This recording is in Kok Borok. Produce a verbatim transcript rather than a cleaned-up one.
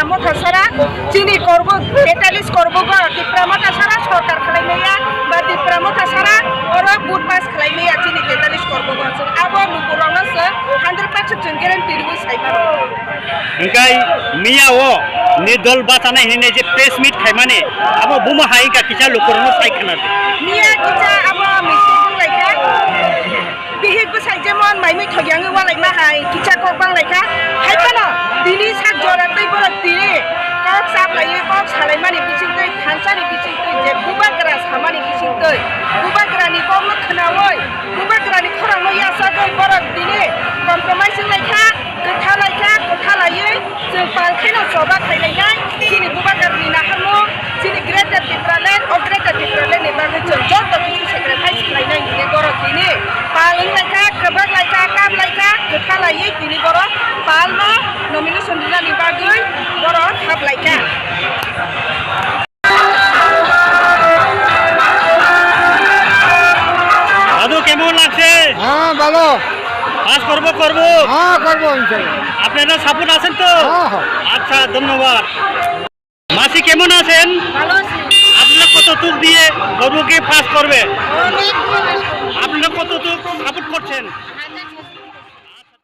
Motha sara chini korbo, tetallis korbogo Tipra Motha sara sorkar khlai maya, ba Tipra Motha sara oro vote pass khlai maya chini tetallis korbogo. Chwng abo lukurokno se hundred percent chwng guarantee rwi sai mano. Hingkai miya o ni dol bachanai hinwi je press meet khaimani, abo bumo hai ka kisa lukurokno sai khna di. Miya kisa abo meeting wng lai kha. Bihik bwsai jemon mai mui thok yangwi walai ma hai kisa kok bang lai kha. Hai phano tini sak jora tei borok tini kok chap laiwi kok salai mani bising twi thansa ni bising twi je bubagra samani bising twi bubagra ni kok no khnawi bubagra ni khorang no yachagwi borok tini compromise wng lai kha. Kwtha lai kha, kwtha laiwi chwng pal kheno choba khai lainai. Chini bubagrani naharmung, chini Greater Tipraland, o Greater Tipraland ni bagwi chwng joto kisu sacrifice khlainai hinwi borok tini pal wng lai kha, kwbak lai kha, kap lai kha, kwtha laiwi tini borok palno nomination rinani bagwi borok hap lai kha. দাদু, কেমন লাগছে? হ্যাঁ, ভালো। পাস করব, করব। হ্যাঁ, করবো ইনশাল্লাহ। আপনারা সাপোর্ট আছেন তো? হ্যাঁ, হ্যাঁ। আচ্ছা, ধন্যবাদ। মাসি, কেমন আছেন? ভালো আছি। আপনারা কতটুক দিয়ে গরুকে পাস করবে? অনেক দূরে। আপনারা কতটুক সাপোর্ট করছেন?